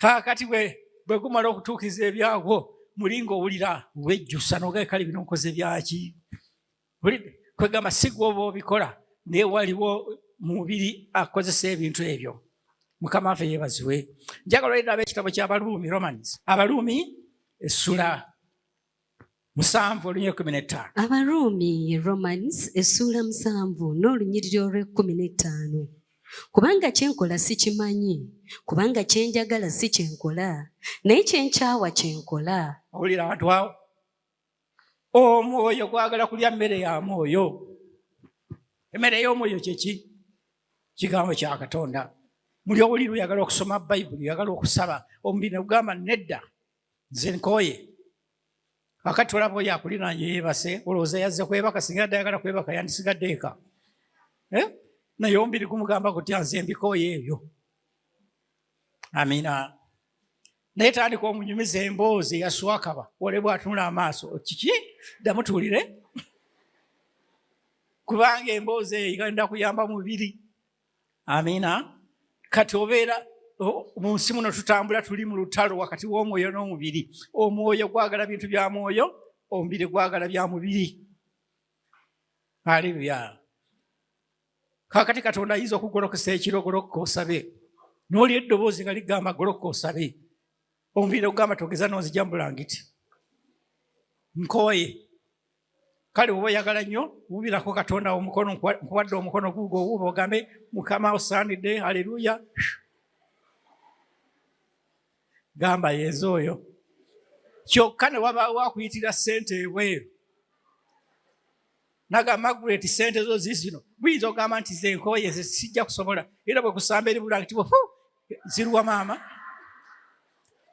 Kaakati bwe gumala okutuukiriza ebyagwo, muli ng'owulira wejjusa n'ogaye kale bino nkoze byaki? Kwegamba si gwe oba obikola, naye waliwo mubiri akozesa ebintu ebyo. Mukama waffe yeebazibwe. Njagala oliraba ekitabo ky'Abaruumi, Romans, Abaruumi essula 7 olunyiriri 15. Abaruumi, Romans, essuula 7 n'olunyiriri olw'e-15. Kubanga kye nkola sikimanyi, kubanga kye njagala si kye nkola, naye kye nkyawa kye nkola. Owulira abantu awo? Omwoyo gwagala kulya mmere ya mwoyo. Emmere y'omwoyo kyeki? Kigambo kya Katonda. Muli owulira oyagala okusoma Bayibuli, oyagala okusaba, omubiri ne gugamba nedda, nze nkooye. Kakati olaba oyo akuliraanye yeebase, olowooza yazze kwebaka? Singa yadde ayagala kwebaka yandisigadde eka. Naye omubiri gumugamba gutya, nze mbikooye ebyo. Amiina. Naye tandika omunyumiza emboozi eyaswakaba, ole bw'atunula amaaso, kiki? Ddamu tuwulire. Kubanga emboozi eyo egenda kuyamba mubiri. Amiina. Kati obeera mu nsi muno tutambula tuli mu lutalo wakati w'omwoyo n'omubiri. Omwoyo gwagala bintu bya mwoyo, omubiri gwagala bya mubiri. Haleluya. Kaakati Katonda ayinza okugolokesa ekiro, golokoka osabe, n'oli eddoboozi nga ligamba golokoka osabe, omubiri ogamba togeza n'onzija mu bulangiti, nkooye. Kale oba oyagala nnyo wubirako Katonda omukono, nkuwadde omukono guugo owuuba ogambe Mukama osaanidde, haleluya. Gamba yenze oyo. Kyokka ne wabaawo akuyitira ssente ebweru, naga Margaret ssente zo zizino, buyinza okugamba nti ze nkooye, ze sijja kusobola. Era bwe kusamba eri bulangiti bwe ziruwa maama,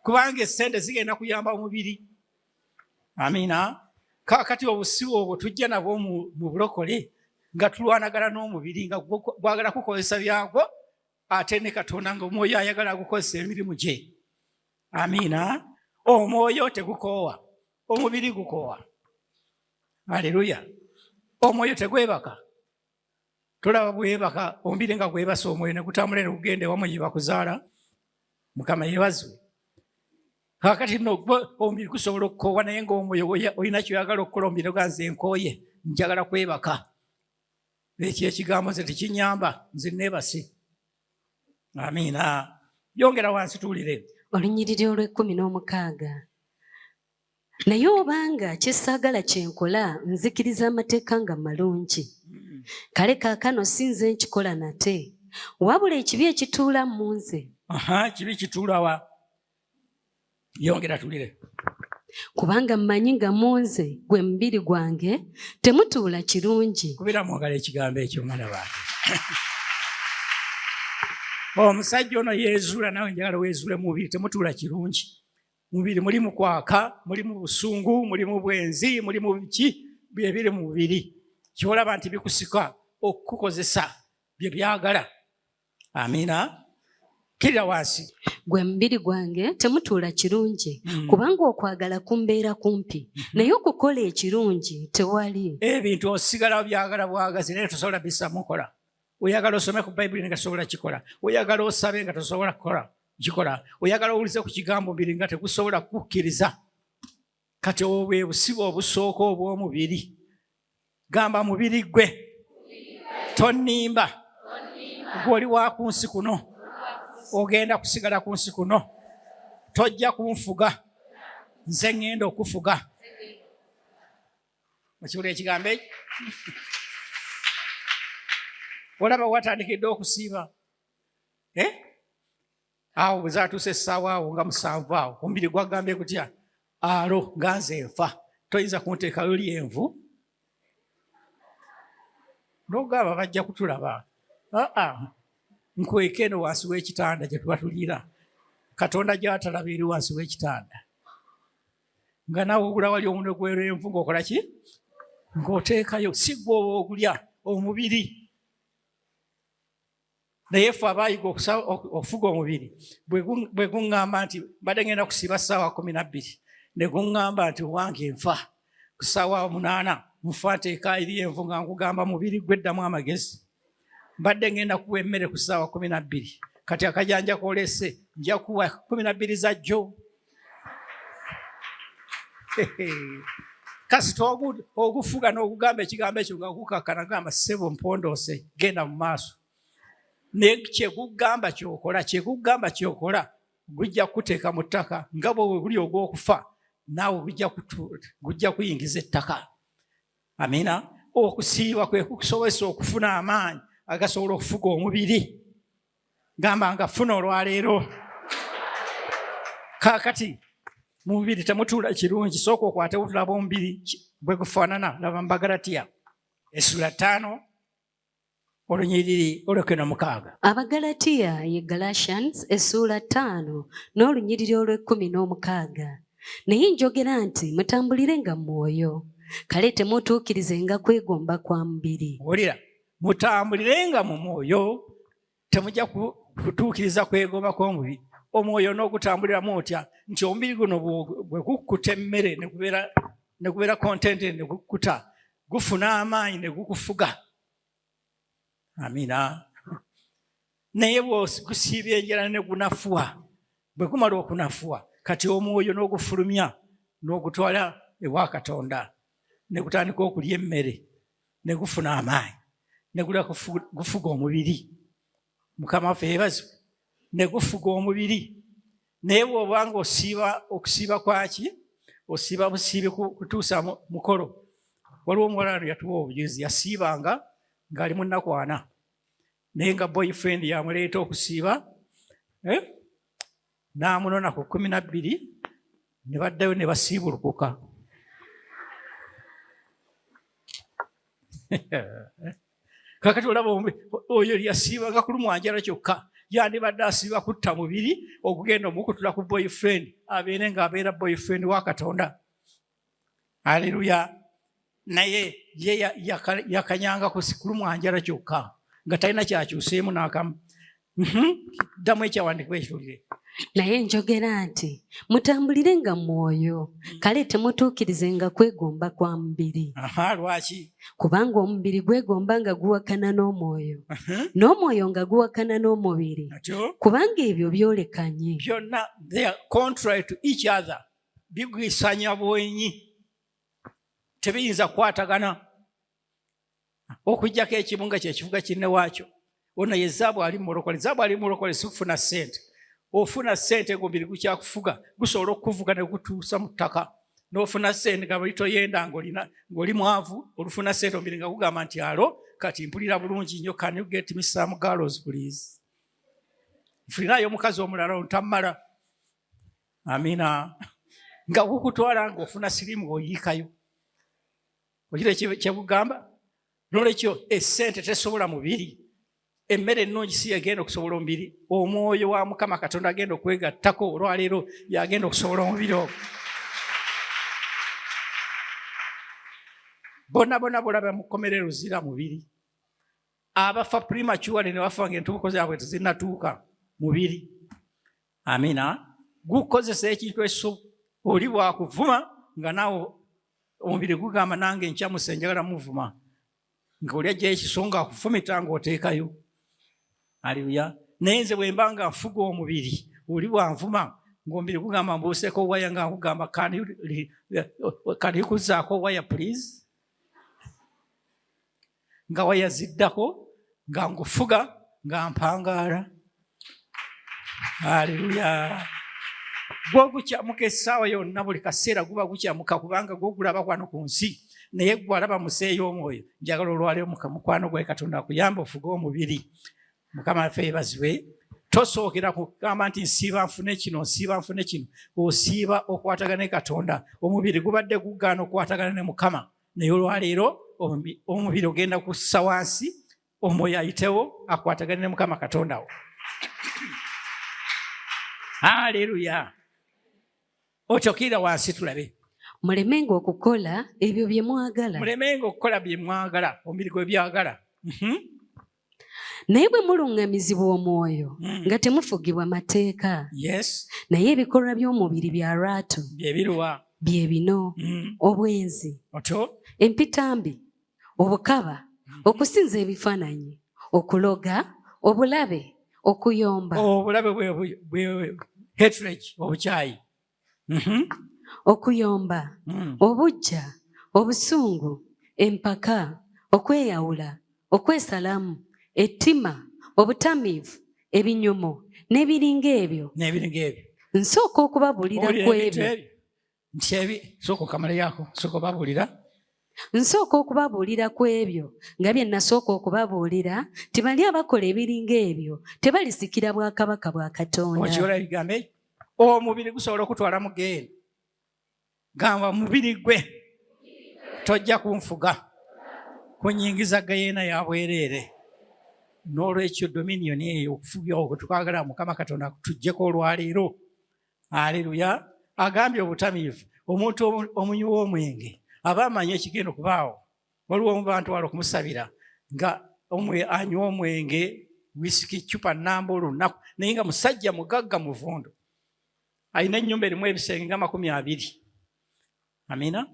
kubanga essente zigenda kuyamba omubiri. Amiina. Kaakati obusibe obwo tujja nabwo mu bulokole nga tulwanagana n'omubiri nga gwagala kukozesa byagwo, ate ne Katonda nga omwoyo ayagala agukozesa emirimu gye. Amiina. Omwoyo tegukoowa, omubiri gukoowa. Aleluya. Omwoyo tegwebaka. Tolaba bwebaka omubiri nga gwebasa, omwoyo ne gutambula ne gugenda ewamu gye bakuzaala. Mukama yeebazibwe. Kaakati nno omubiri gusobola okukoowa, naye ng'omwoyo olina ky'oyagala okukola, omubiri ogamba nze nkooye, njagala kwebaka. Ekyo ekigambo nze tekinyamba, nze neebase. Amiina. Yongera wansi tuwulire. Olunyiriri olw'e-16. Naye obanga kye saagala kye nkola, nzikiriza amateeka nga malungi. Kale kaakano si nze nkikola nate, wabula ekibi ekituula mu nze. Aha, kibi kituula wa? Yongera tulire. Kubanga mmanyi nga mu nze gwe mubiri gwange temutuula kirungi. Kubira mwagala ekigambo ekyo mwana wange. Omusajja ono yeezuula, nawe njagala weezuule mu mubiri temutuula kirungi. Mubiri mulimu kwaka, mulimu busungu, mulimu bwenzi, mulimu biki byebiri mu mubiri. Ky'olaba nti bikusika okukukozesa bye byagala. Amiina. Kirira wansi. Gwe mubiri gwange temutuula kirungi, kubanga okwagala kumbeera kumpi, naye okukola ekirungi tewali. Ebintu osigala byagala bwagazi, naye tosobola bisa mukola. Oyagala osome ku Bayibuli nga tosobola kikola. Oyagala osabe nga tosobola kukola. Kikola. Oyagala owulize ku kigambo mubiri nga tegusobola kukkiriza. Kati obwo bwe busibe obusooka obw'omubiri. Gamba mubiri gwe tonnimba, gwe oli wa ku nsi kuno, ogenda kusigala ku nsi kuno, tojja kunfuga, nze ŋŋenda okufuga. Okiwulira ekigambo ekyo? Olaba watandikidde okusiiba. Awo bwe zaatuuse essaawa awo nga 7 awo, omubiri gwagambye gutya? Alo nga nze nfa, toyinza kunteekayo lyenvu. N'ogamba bajja kutulaba. Aa, nkweka eno wansi w'ekitanda gye tuba tuliira. Katonda gy'atalaba eri wansi w'ekitanda. Nga naawe ogula wali omunwe gw'erwenvu ng'okola ki? Ng'oteekayo, si ggwe oba ogulya omubiri. Naye ffe abaayiga okufuga omubiri, bwe guŋŋamba nti mbadde ngenda kusiiba ssaawa 12, ne guŋŋamba nti owange nfa ku ssaawa 8, nfa nteeka eri envu, nga nkugamba mubiri gweddamu amagezi. Mbadde ngenda kuwa emmere ku ssaawa 12, kati akajanja k'olese Nja kuwa 12 za jjo. Kasita ogufuga n'ogugamba ekigambo ekyo nga gukakkana, gamba ssebo mpondoose, genda mu maaso. Naye kyekugamba kyokola, kyekugamba kyokola, gujja kukuteeka mu ttaka nga bwe guli ogw'okufa, naawe gujja kuyingiza ettaka. Amiina. Okusiiba kwe kukusobozesa okufuna amaanyi agasobola okufuga omubiri. Gamba nga funa olwaleero. Kaakati mu mubiri temutuula kirungi, sooka okwate otulaba omubiri bwe gufaanana. Laba mu Bagalatiya essula 5 olunyiriri olwekumi n'omukaaga. Abagalatiya ye Galatians essuula 5 n'olunyiriri olw'ekkumi n'omukaaga. Naye njogera nti mutambulirenga mu mwoyo, kale temutuukirizenga kwegomba kwa mubiri. Wulira, mutambulirenga mu mwoyo, temujja kutuukiriza kwegomba kw'omubiri. Omwoyo n'ogutambuliramu otya? Nti omubiri guno bwe gukkuta emmere ne gubeera content ne gukkuta, gufuna amaanyi ne gukufuga. Amiina. Naye bw'ogusiibya enjala ne gunafuwa, bwe gumala okunafuwa, kati omwoyo n'ogufulumya n'ogutwala ewa Katonda, ne gutandika okulya emmere, ne gufuna amaanyi, ne gulya gufuga omubiri. Mukama waffe yeebazibwe. Ne gufuga omubiri. Naye bw'oba ng'osiiba, okusiiba kwaki? Osiiba busiibi kutuusa mukolo. Waliwo omuwala wano yatuwa obujulizi, yasiibanga ng'ali mu nnaku 4, naye nga boyfriend yamuleeta okusiiba, n'amunona ku 12, ne baddayo ne basiibulukuka. Kakati olaba oyo yasiibanga kulumwa njala kyokka, yandibadde asiiba kutta mubiri okugenda omukutula ku boyfriend, abeere ng'abeera boyfriend wa Katonda. Haleluya. Naye ye yakanyanga kulumwa njala kyokka, nga talina kyakyuseemu n'akamu. Ddamu ekyawandiikibwa ekitulire. Naye njogera nti mutambulirenga mu mwoyo, kale temutuukirizenga kwegomba kwa mubiri. Aha, lwaki? Kubanga omubiri gwegomba nga guwakana n'omwoyo, n'omwoyo nga guwakana n'omubiri. Atyo? Kubanga ebyo byolekanye. Byonna, they are contrary to each other. Bigwisanya bwenyi. Tebiyinza kukwatagana. Okuggyako ekimu nga kye kivuga kinne waakyo. Ono ye zaabu ali mulokole. Zaabu ali mulokole si kufuna ssente. Ofuna ssente ng'omubiri gukyakufuga, gusobola okukuvuga ne gukutuusa mu ttaka. N'ofuna ssente nga buli toyenda ng'oli mwavu, olufuna ssente omubiri nga gugamba nti alo, kati mpulira bulungi nnyo, can you get me some girls please? Nfunirayo omukazi omulala ontammala. Amiina. Nga gukutwala ng'ofuna siriimu ng'oyiikayo. Ogira kye bugamba? N'olwekyo essente tesobola mubiri. Emmere ennungi si yegenda okusobola omubiri. Omwoyo wa Mukama Katonda agenda okwegattako olwaleero y'agenda okusobola omubiri ogwo. Bonna bonna bolaba mu kkomera luzira mubiri. Abafa prematurely ne bafa ng'entuuko zaabwe tezinnatuuka mubiri. Amiina. Gukozesa ekintu ekiso oli bw'akuvuma nga naawe omubiri gugamba nange nkyamuse njagala muvuma. Nga oli ajjayo ekiso ng'akufumita ng'oteekayo. Haleluya. Naye nze bwe mba nga nfuga omubiri, oli bw'anvuma ng'omubiri gugamba mbuuseeko waya nga nkugamba can you kuzzaako waya please? Nga waya ziddako nga ngufuga nga mpangaala. Haleluya. Gwo gukyamuka essaawa yonna, buli kaseera guba gukyamuka kubanga gwo gulaba wano ku nsi, naye gwe alaba mu nsi ey'omwoyo. Njagala olwaleero mukwano gwe Katonda akuyambe ofuge omubiri. Mukama waffe yeebazibwe. Tosookera kugamba nti nsiiba nfune kino, nsiiba nfune kino. Osiiba okwatagana ne Katonda. Omubiri gubadde gugaana okukwatagana ne Mukama, naye olwaleero omubiri ogenda kussa wansi, omwoyo ayitewo akwatagane ne Mukama Katonda wo. Haleluya. Otyo wansi tulabe. Mulemenga okukola ebyo bye mwagala. Mulemenga okukola bye mwagala, omubiri gwe byagala. Naye bwe muluŋŋamizibwa omwoyo, nga temufugibwa mateeka. Naye ebikolwa by'omubiri bya lwatu. Bye biruwa? Bye bino. Obwenzi. Otyo? Empitambi, obukaba, okusinza ebifaananyi, okuloga, obulabe, Okuyomba. Obulabe bwe hatred, obukyayi. Okuyomba, obuggya, obusungu, empaka, okweyawula, okwesalamu, ettima, obutamiivu, ebinyumo n'ebiringa ebyo. N'ebiringa ebyo. Nsooka okubabuulira ku ebyo. Ebyo. Nti ebi sooka okamaleyo sooka obabuulira. Nsooka okubabuulira ku ebyo nga bye nasooka okubabuulira nti bali abakola ebiringa ebyo tebalisikira bwakabaka bwa Katonda. Okiola ebigambo ebyo? Omubiri gusobola okutwala mu geena. Gamba mubiri gwe tojja kunfuga kunyingiza geyeena ya bwereere. N'olwekyo dominion eyo okufuga okwo twagala Mukama Katonda tujjeko olwaleero. Aleluya. Agambye obutamiivu, omuntu omunywi w'omwenge aba amanyi ekigenda okubaawo. Waliwo omu bantwala okumusabira nga anywa omwenge wisiki cupa namba olunaku, naye nga musajja mugagga muvundo, alina ennyumba erimu ebisenge nga 20. Amina.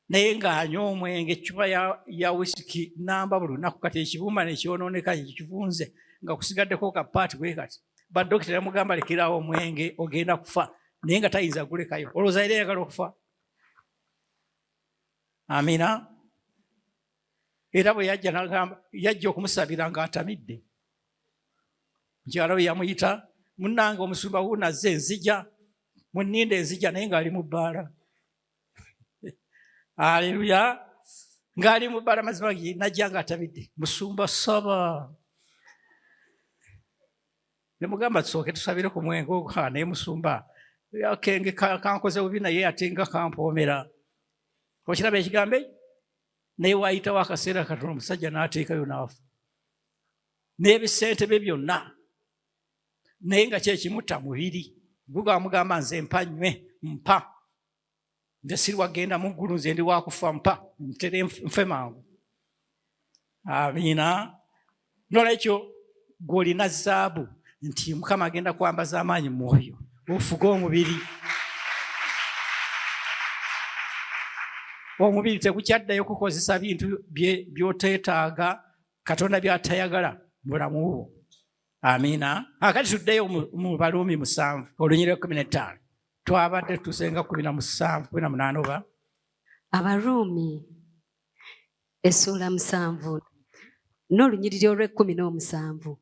Naye ng'anywa omwenge cupa ya wisiki namba buli lunaku. Kati ekibumba nekyonooneka kivunze nga kusigaddeko kapaati bwe kati. Badokita yamugamba lekerawo omwenge ogenda kufa, naye nga tayinza gulekayo. Olowooza era eyagala okufa? Amina. Era bwe yajja nagamba, yajja okumusabira ng'atamidde. Mukyala we yamuyita, munnange omusumba wuuno azze, nzija munninde nzija, naye ng'ali mu bbaala. Aleluya. Ng'ali mu bbaala, mazima najja ng'atamidde. Musumba saba. Ne mugamba tusooke tusabire ku mwenge ogwo. Naye musumba akenge kankoze bubi, naye ate nga kampoomera. Okiraba ekigambo ekyo? Naye waayitawo akaseera katono omusajja n'ateekayo n'afa n'ebisente bye byonna, naye nga kyekimutta mubiri. Gugamba nze mpa nnywe, mpa, nze siri wagenda mu ggulu, nze ndi wakufa, mpa ntere nfe mangu. Amiina. Nolwekyo gw'olina zaabu nti Mukama agenda kwambaza amaanyi mwoyo ofuge omubiri. Omubiri tegukyaddayo kukozesa bintu by'oteetaaga Katonda by'atayagala bulamu bwo. Amiina. Akati tuddeyo mu Baluumi 7 olunyiriri 15. Twabadde tusenga 17, 18 oba? Abaruumi essuula 7 n'olunyiriri olw'ekkumi n'omusanvu.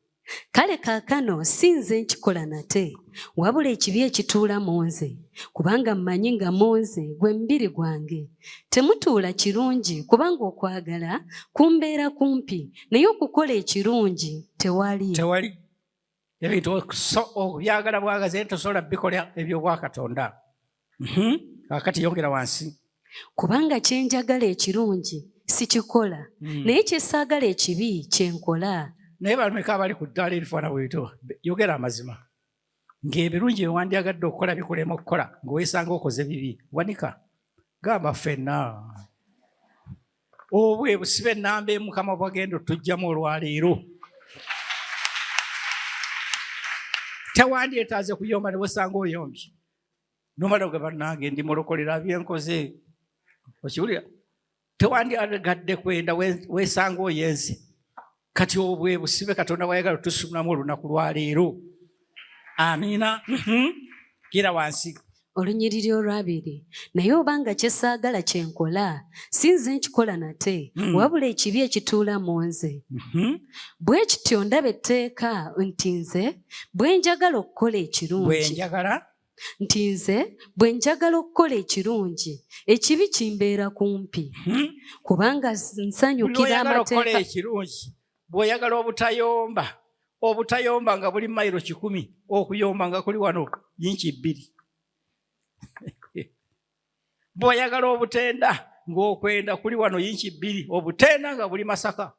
Kale kaakano si nze nkikola nate, wabula ekibi ekituula mu nze, kubanga mmanyi nga mu nze gwe mubiri gwange temutuula kirungi, kubanga okwagala kumbeera kumpi, naye okukola ekirungi tewali. Tewali. Ebintu obyagala bwagazi, tosobola bikola eby'obwakatonda. Kaakati yongera wansi. Kubanga kye njagala ekirungi sikikola, naye kye saagala ekibi kye nkola. Naye balumeka abali ku ddaala erifaana bwetyo? Yogera amazima. Ng'ebirungi bye wandyagadde okukola bikulema okukola, ng'weesanga okoze bibi. Wanika. Gamba ffenna. Obwe busibe ennamba emu Mukama bw'agenda otujjamu olwaleero. Tewandyetaaze kuyomba ne wesanga oyombye. Nomala ogamba nange ndi mulokolera byenkoze. Okiwulira? Tewandyagadde kwenda weesanga oyenze. Kati obwe busibe Katonda bw'ayagala otusumulamu olunaku lwaleero. Amiina. Gira wansi. Olunyiriri olwabiri. Naye obanga kye saagala kye nkola, si nze nkikola nate, wabula ekibi ekituula mu nze. Bwe kityo ndaba etteeka nti nze bwe njagala okukola ekirungi. Bwe njagala? Nti nze bwe njagala okukola ekirungi, ekibi kimbeera kumpi. Kubanga nsanyukira amateeka. Ekirungi, bw'oyagala obutayomba, obutayomba nga buli mayiro 100, okuyomba nga kuli wano yinki 2. Bw'oyagala obutenda ng'okwenda kuli wano yinki 2, obutenda nga buli Masaka.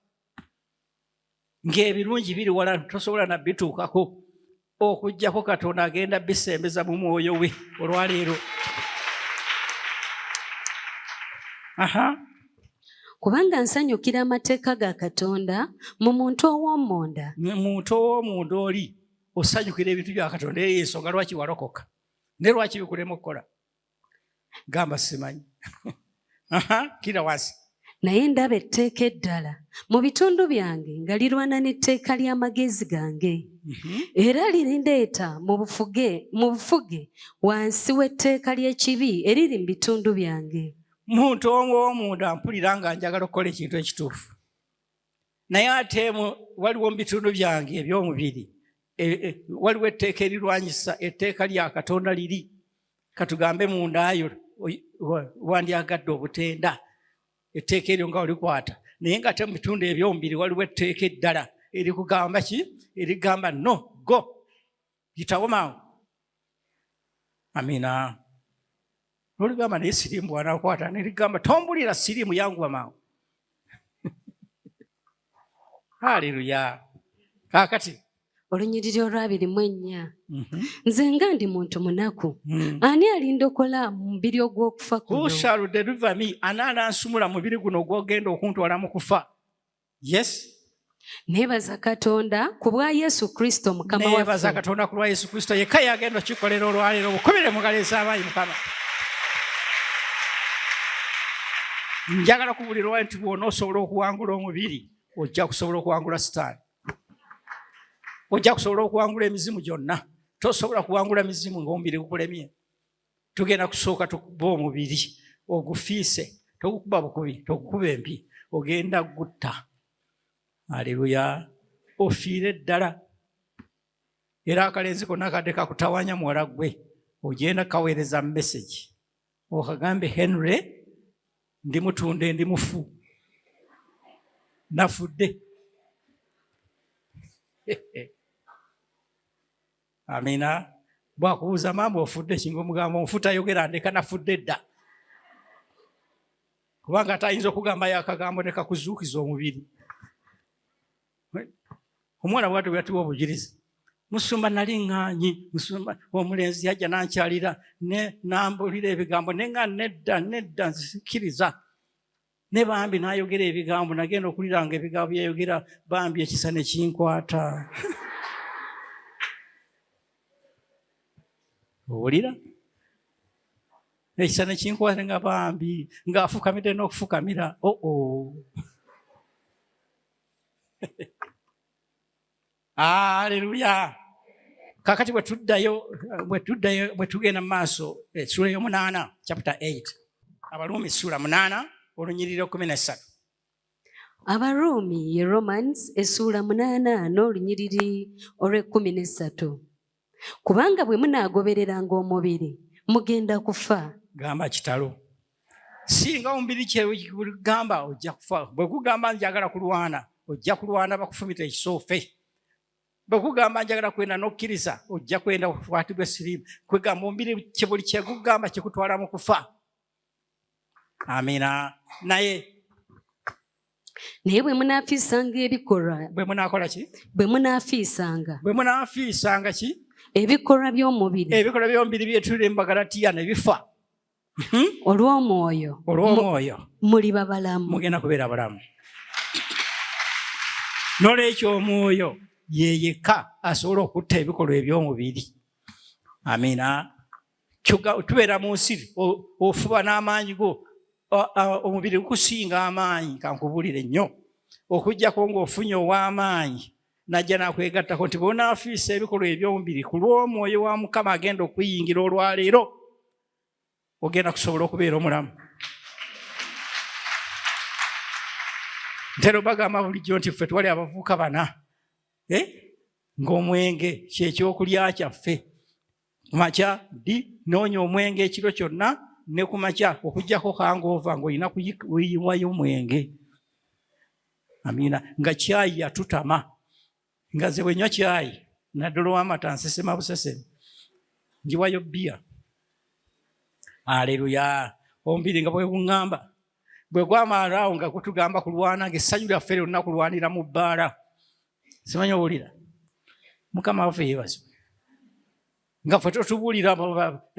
Ng'ebirungi biri wala tosobola na bituukako, okuggyako Katonda agenda bisembeza mu mwoyo we olwaleero. Aha. Kubanga nsanyukira amateeka ga Katonda mu muntu ow'omunda. Mu muntu ow'omunda oli osanyukira ebintu bya Katonda, eyo ensonga lwaki walokoka. Naye lwaki bikulema okukola? Gamba simanyi. Aha, kira wansi. Naye ndaba etteeka eddala mu bitundu byange nga lirwana n'etteeka ly'amagezi gange. Era lirindeeta mu bufuge wansi w'etteeka ly'ekibi eriri mu bitundu byange. Muntu ow'omunda mpulira nga njagala okukola ekintu ekituufu, naye ate waliwo mu bitundu byange eby'omubiri waliwo etteeka erirwanyisa etteeka lya Katonda liri. Katugambe mundaayo wandyagadde obutenda, etteeka eryo nga olikwata, naye nga ate mu bitundu eby'omubiri waliwo etteeka eddala erikugamba ki? Erigamba no go, yitawo mangu. Amina. Noligamba naye siriimu bwanakwata, nerigamba tombulira siriimu, yanguwa mangu. Haleluya. Kaakati olunyiriri olw'24. Nze nga ndi muntu munaku, ani alindokola mu mubiri ogw'okufa kuno? Who shall deliver me? Ani anansumula mubiri guno ogwogenda okuntwala mu kufa? Yes. Neebaza Katonda ku bwa Yesu Kristo Mukama Neebaza waffe. Katonda ku lwa Yesu Kristo yekka yagenda okikolera olwaleero. Bukubire mu ngalo ez'amaanyi Mukama. Njagala kubulirwa nti bw'onoosobola okuwangula omubiri, ojja kusobola okuwangula Sitaani, ojja kusobola okuwangula emizimu gyonna. Tosobola kuwangula mizimu ng'omubiri gukulemye. Tugenda kusooka tukuba omubiri ogufiise, togukuba bukubi, togukuba empi, ogenda gutta. Aleluya. Ofiire ddala. Era akalenzi konna kadde kakutawanya muwala gwe, ogenda kaweereza message okagambe Henry ndi mutunde, ndi mufu, nafudde. Amina. Bwakubuuza maama ofudde kinga omugamba omufu tayogera, ndeka nafudde dda, kubanga ate ayinza okugambayo akagambo ne kakuzuukiza omubiri. Omwana bwatyo bweyatuwa obujulizi, musumba nali ŋŋaanyi, musumba omulenzi yajja nankyalira ne nambulira ebigambo ne ŋŋa nedda nedda nzikiriza, ne bambi n'ayogera ebigambo, nagenda okuliranga ebigambo byeyayogera, bambi ekisa ne kinkwata. Owulira ekisa ne kinkwata nga bambi ng'afukamidde n'okufukamira. Oo, aleluya. Kakati bwe tuddayo bwe tugenda mu maaso, essuula y'omunaana, chapter 8, Abaruumi essuula 8 olunyiriri 13. Abaruumi ye Romans essuula 8 n'olunyiriri olw'ekkumi n'essatu. Kubanga bwe munaagobereranga omubiri mugenda kufa. Gamba kitalo. Singa omubiri kyegamba ojja kufa. Bwe gugamba njagala kulwana, ojja kulwana bakufumita ekisoofe. Bwe gugamba njagala kwenda n'okkiriza, ojja kwenda okukwatibwa esiriimu. Kwegamba omubiri buli kyegugamba kikutwala mu kufa. Amina. Naye Naye bwe munaafiisanga ebikolwa, bwe munaakola ki? Bwe munaafiisanga Bwe munaafiisanga ki? ebikolwa by'omubiri, Ebikolwa by'omubiri byetulire mu Bagalatiya ne bifa. Olw'omwoyo, Olw'omwoyo muliba balamu. Mugenda kubeera balamu. Nolwekyo omwoyo ye yekka asobola okutta ebikolwa eby'omubiri. Amina. Tubeera mu nsi, ofuba n'amaanyi go, omubiri gukusinga amaanyi. Kankubuulire nnyo, okuggyako ng'ofunye ow'amaanyi najja n'akwegattako nti bw'onaafiisa ebikolwa eby'omubiri ku lw'omwoyo wa Mukama agenda okuyingira olwaleero, ogenda kusobola okubeera omulamu. Ntera obagamba bulijjo nti ffe twali abavubuka bana, ng'omwenge kyekyokulya kyaffe. Kumakya ddi noonya omwenge ekiro kyonna ne kumakya, okuggyako hangover ng'olina kuyiwayo omwenge. Amiina. Nga kyayi yatutama, nga ze bwe nywa kyayi naddala ow'amata nsesema buseseme, njiwayo bbiya. Aleluya. Omubiri nga bwe guŋŋamba, bwe gwamala awo nga gutugamba kulwana, ng'essanyu lyaffe lyonna kulwanira mu bbaala. Simanyi owulira. Mukama waffe yeebazibwe. Nga ffe totubuulira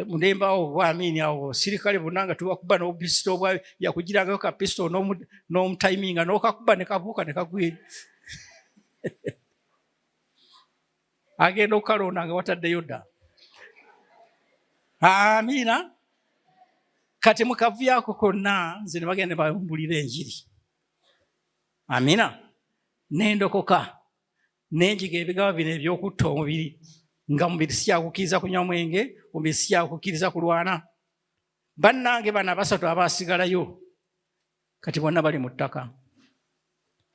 mulembe awo obwamiini awo sirikale bonna nga tubakuba n'obupisito obwa yakugirangayo ka pisito n'omutayiminga n'okakuba ne kabuuka ne kagwira, agenda okukalonda nga wataddeyo dda. Amiina. Kati mu kavuyo ako konna nze ne bagenda ne bambulira enjiri. Amina. Nendokoka nenjiga ebigaba bino eby'okutta omubiri, nga mubiri sikyakukkiriza kunywa mwenge, omubiri sikyakukkiriza kulwana. Bannange bano abasatu abaasigalayo kati bonna bali mu ttaka,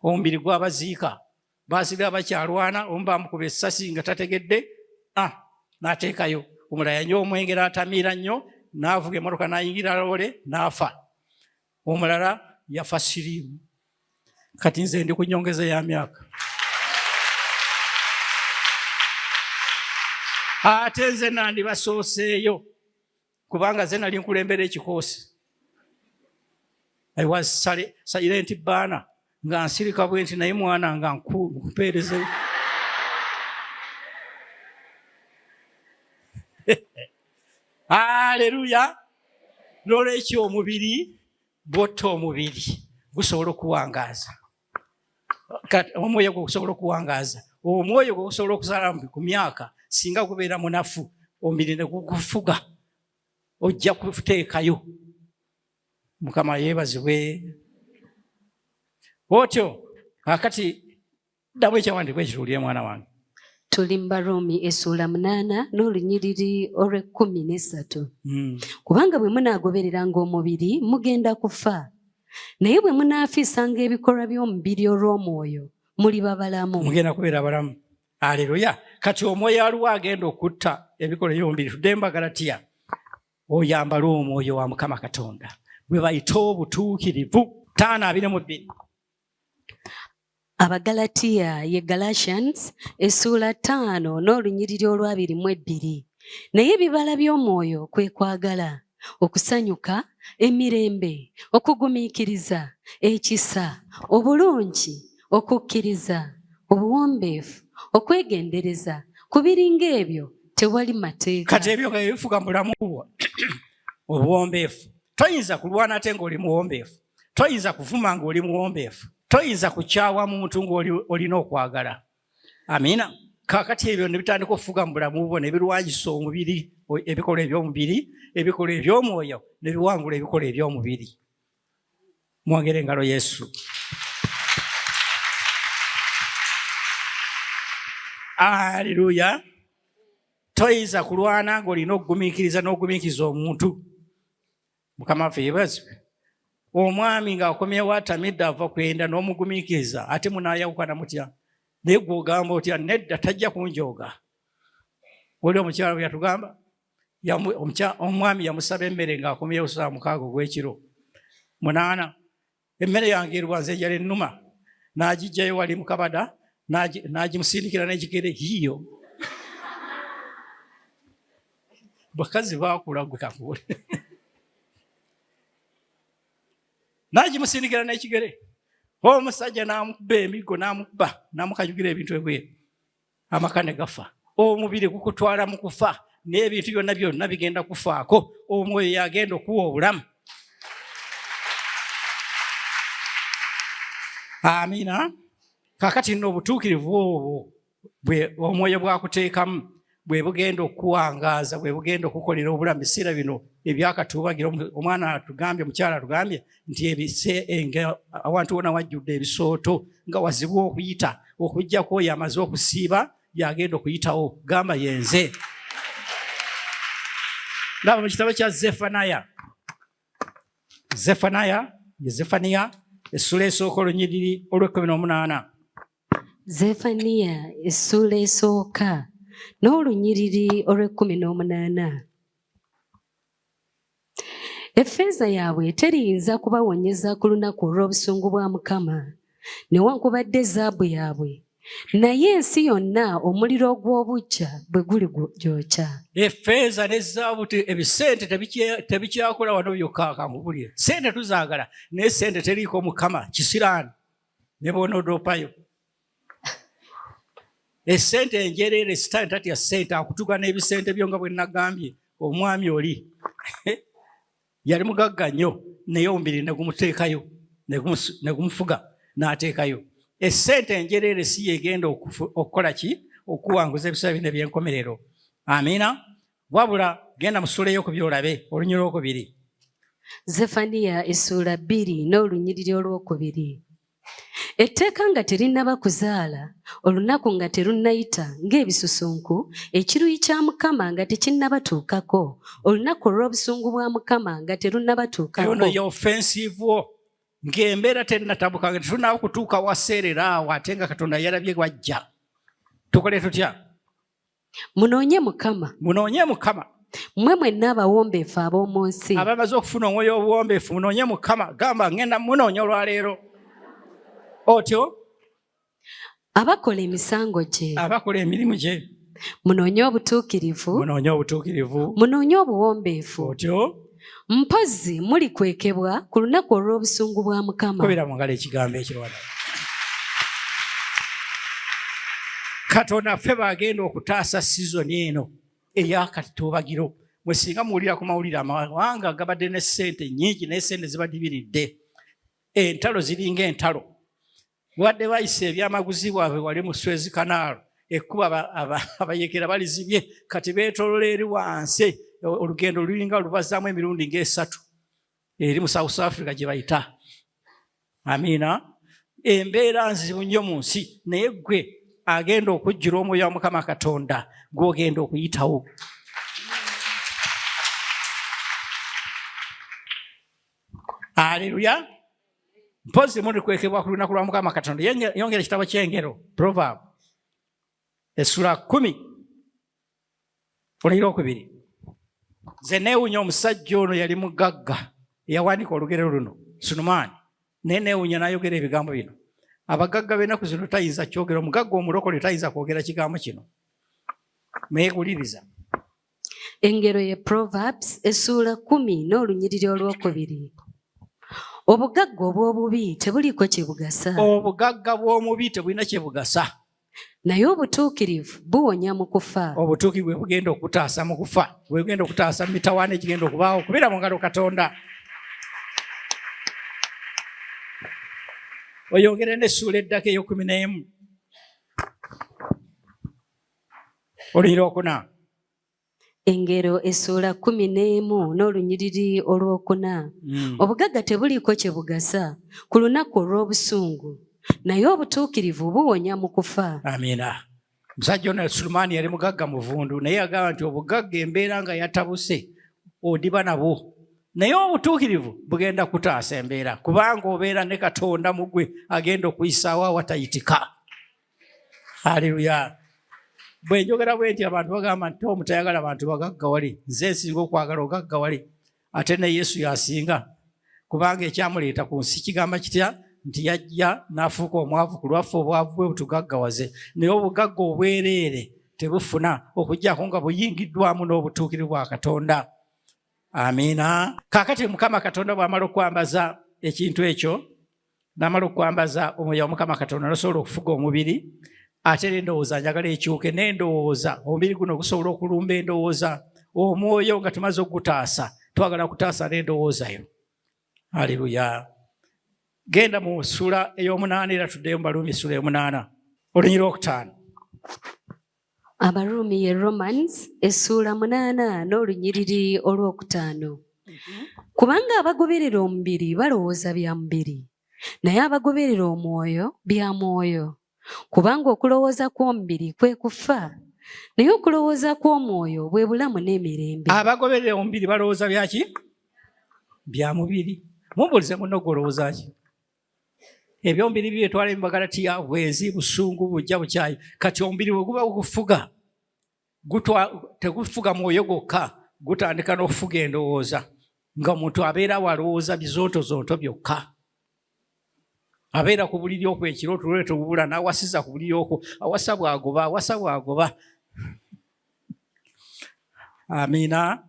omubiri gwabaziika, baasigala bakyalwana, omu bamukuba essasi nga tategedde, n'ateekayo, omulala yanywa omwenge n'atamiira nnyo, n'avuga emmotoka n'ayingira loole n'afa, omulala yafa siriimu. Kati nze ndi ku nyongeza ya myaka, ate nze nandibasooseeyo kubanga nze nali nkulembera ekikoosi. I was silent baana, nga nsirika bwe nti, naye mwana nga nkupeereze. Aleluya. N'olwekyo omubiri bw'otta omubiri gusobola okuwangaaza, omwoyo gwo gusobola okuwangaaza, omwoyo gwo gusobola okusala ku myaka. Singa gubeera munafu, omubiri ne gugufuga, ojja kuteekayo. Mukama yeebazibwe. Otyo kakati ddamu ekyawandiikibwa ekituulire mwana wange. Tuli mu Baruumi essuula 8 n'olunyiriri olw'ekkumi n'esatu. Kubanga bwe munaagobereranga omubiri mugenda kufa, naye bwe munaafiisanga ebikolwa by'omubiri olw'omwoyo muliba balamu. Mugenda kubeera balamu. Aleluya. Kati omwoyo aliwo agenda okutta ebikolwa eby'omubiri. Tudde mu Bagalatiya. Oyambale omwoyo wa Mukama Katonda bwe bayita obutuukirivu. 5:22. Abagalatiya ye Galatians essuula 5 n'olunyiriri olw'abiri mu ebbiri. Naye ebibala by'omwoyo kwe kwagala, okusanyuka, emirembe, okugumiikiriza, ekisa, obulungi, okukkiriza, obuwombeefu, okwegendereza. Ku biringa ebyo tewali mateeka. Kati ebyo nga bifuga mu bulamu bwo. Obuwombeefu, toyinza kulwana ate ng'oli muwombeefu, toyinza kuvuma ng'oli muwombeefu, toyinza kukyawa muntu ng'olina okwagala. Amiina. Kaakati ebyo ne bitandika okufuga mu bulamu bwo, ne birwanyisa omubiri, ebikolwa eby'omubiri, ebikolwa eby'omwoyo ne biwangula ebikolwa eby'omubiri. Mwongere engalo Yesu. Aleluya. Toyinza kulwana ng'olina okugumiikiriza n'ogumiikiriza omuntu. Mukama waffe yeebazibwe. Omwami ng'akomyewo atamidde ava kwenda, n'omugumiikiriza, ate munaayawukana mutya? Naye gwe ogamba otya? Nedda, tajja kunjooga. Oli omukyala bwe yatugamba, omwami yamusaba emmere ng'akomyewo saa 6 ogw'ekiro, 8. Emmere yange eruwa? Nze enjala ennuma. N'agijjayo wali mu kabada, n'agimusindikira n'ekigere. Yiyo bakazi baakula, gwe kakuule, n'agimusindikira n'ekigere. Omusajja n'amukuba emiggo, n'amukuba, n'amukanyugira ebintu ebweru, amaka ne gafa. Omubiri gukutwala mu kufa n'ebintu byonna byonna bigenda kufaako. Omwoyo yagenda okuwa obulamu. Amiina. Kakati nno obutuukirivu obwo omwoyo bwakuteekamu bwe bugenda okukuwangaaza, bwe bugenda okukolera obulamu. Biseera bino ebyakatuubagira, omwana atugambye, omukyala atugambye nti awantu wona wajjudde ebisooto, nga wazibu okuyita, okuggyako oyo amaze okusiiba yagenda okuyitawo. Gamba yenze. Laba mu kitabo kya Zefanaya, Zefanaya ye Zefaniya, essula esooka, olunyiriri olw'e18. Zefaniya essuula esooka n'olunyiriri olw'e18. Effeeza yaabwe teriyinza kubawonyeza ku lunaku olw'obusungu bwa Mukama, newankubadde zaabu yaabwe, naye ensi yonna omuliro ogw'obuggya bwe guli gyokya. Effeeza ne zaabu, ebisente tebikyakola wano byokka. Kankubulire, sente tuzaagala, naye sente teriiko Mukama kisiraani ne bw'onoodoopayo esente enjereere. Sitaani tatya sente, akutuga n'ebisente byo. Nga bwe nagambye, omwami oli yali mugagga nnyo, naye omubiri ne gumuteekayo, ne gumufuga n'ateekayo. Esente enjereere si yegenda okukola ki, okuwanguza ebiseera bino ebyenkomerero. Amiina. Wabula genda musuleyo ku byolabe olunyiriri olwokubiri. Zefaniya essuula 2 n'olunyiriri olwokubiri. Etteeka nga terinnaba kuzaala, olunaku nga terunnayita ng'ebisusunku, ekiruyi kya Mukama nga tekinnabatuukako, olunaku olw'obusungu bwa Mukama nga terunnabatuukako. Ono ye offensive wo ng'embeera tennatabuka nga tetunnaba kutuuka waseerera awo ate nga Katonda yalabye wajja. Tukole tutya? Munoonye Mukama. Munoonye Mukama. Mmwe mwenna abawombeefu ab'omu nsi. Abamaze okufuna omwoyo obuwombeefu munoonye Mukama. Gamba ngenda munoonya olwaleero. Otyo? Abakola emisango gye. Abakola emirimu gye. Munoonye obutuukirivu. Munoonye obutuukirivu. Munoonye obuwombeefu. Otyo? Mpozzi mulikwekebwa ku lunaku olw'obusungu bwa Mukama. Kubira mu ngalo ekigambo ekyo wano. Katonda ffe bagenda okutaasa sizoni eno eyakatubagiro. Mwe singa muwulira ku mawulire amawanga gabadde ne ssente nnyingi naye ssente zibadibiridde. Entalo ziringa entalo. Wadde bayisa ebyamaguzi bwabwe wali mu Suez Canal, ekkubo abayekera balizibye, kati beetolola eri wansi, olugendo lulinga lubazaamu emirundi ng'esatu eri mu South Africa gye bayita. Amiina. Embeera nzibu nnyo mu nsi, naye ggwe agenda okujjula omwoyo wa Mukama Katonda gw'ogenda okuyitawo. Aleluya. Mpozi mulikwekebwa ku lunaku lwa Mukama Katonda. Yongera ekitabo ky'Engero, Proverb essula 10 olunyiriri olwokubiri. Nze neewunya omusajja ono yali mugagga eyawandiika olugero luno, Sulemaani, naye neewunya n'ayogera ebigambo bino. Abagagga b'ennaku zino tayinza kyogera, omugagga omulokole tayinza kwogera kigambo kino. Mweguliriza. Engero ye Proverbs essuula 10 n'olunyiriri olwokubiri. Obugagga obw'obubi tebuliiko kye bugasa. Obugagga bw'omubi tebulina kye bugasa. Naye obutuukirivu buwonya mu kufa. Obutuukirivu bwe bugenda okutaasa mu kufa, bwe bugenda okutaasa mu mitawaana egigenda okubaawo. Kubira mu ngalo Katonda. Oyongere n'essuula eddako ey'ekkumi n'emu. Olunyiriri olwokuna. Engero essuula 11 n'olunyiriri olwokuna. Obugagga tebuliiko kye bugasa ku lunaku olw'obusungu, naye obutuukirivu buwonya mu kufa. Amiina. Omusajja ono Sulemaani yali mugagga muvundu, naye yagamba nti obugagga embeera nga yatabuse odiba nabwo, naye obutuukirivu bugenda kutaasa embeera, kubanga obeera ne Katonda mu ggwe agenda okuyisaawo awatayitika. Haleluya. Bwe njogera bwe nti abantu bagamba nti Tom tayagala bantu bagaggawale, nze nsinga okwagala ogaggawale, ate ne Yesu yasinga, kubanga ekyamuleeta ku nsi kigamba kitya nti yajja n'afuuka omwavu ku lwaffe, obwavu bwe butugaggawaze, naye obugagga obwereere tebufuna okuggyako nga buyingiddwamu n'obutuukirivu bwa Katonda. Amiina. Kaakati Mukama Katonda bw'amala okwambaza ekintu ekyo, n'amala okwambaza omwoyo wa Mukama Katonda, n'osobola okufuga omubiri, ate n'endowooza njagala ekyuke, n'endowooza, omubiri guno gusobola okulumba endowooza, omwoyo nga tumaze okugutaasa, twagala kutaasa n'endowooza yo. Haleluya. Genda mu ssuula ey'omunaana era tuddeyo mu Baruumi ssuula ey'omunaana olunyiriri olwokutaano. Abaruumi ye Romans essuula 8 n'olunyiriri olwokutaano. Kubanga abagoberera omubiri balowooza bya mubiri, naye abagoberera omwoyo bya mwoyo. Kubanga okulowooza kw'omubiri kwe kufa, naye okulowooza kw'omwoyo bwe bulamu n'emirembe. Abagoberera omubiri balowooza bya ki? Bya mubiri. Mumbuulize munno gwe olowooza ki? Ebyomubiri byetwala mu Bagalatiya, bwenzi, busungu, bujja, bukyayi. Kati omubiri bwe guba gukufuga, tegufuga mwoyo gwokka, gutandika n'okufuga endowooza. Nga omuntu abeera walowooza bizontozonto byokka. Abeera ku buliri okwo ekiro otulo tubula, n'awasiza ku buliri okwo, awasa bw'agoba, awasa bw'agoba. Amiina.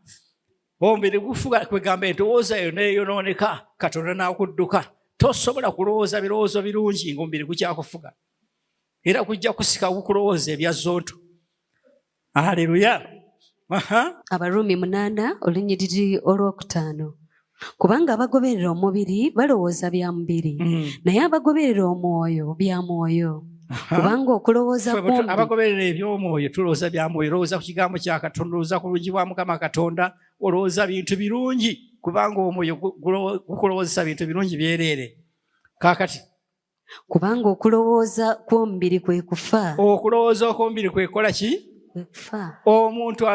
Omubiri gufuga, kwegamba endowooza yo neeyonooneka, Katonda n'akudduka. Tosobola kulowooza birowoozo birungi ng'omubiri gukyakufuga. Era gujja kusika gukulowooza ebya zonto. Haleluya. Abaruumi 8 olunyiriri olwokutaano. Kubanga abagoberera omubiri balowooza bya mubiri, naye abagoberera omwoyo bya mwoyo. Kubanga okulowooza Ffe kw'omubiri abagoberera eby'omwoyo tulowooza bya mwoyo. Olowooza ku kigambo kya Katonda, olowooza ku bulungi bwa Mukama Katonda, olowooza bintu birungi. Kubanga omwoyo gukulowoozesa bintu birungi byereere. Kaakati Kubanga okulowooza kw'omubiri kwe kufa. Okulowooza okw'omubiri kwe kukola ki? Kwe kufa. Omuntu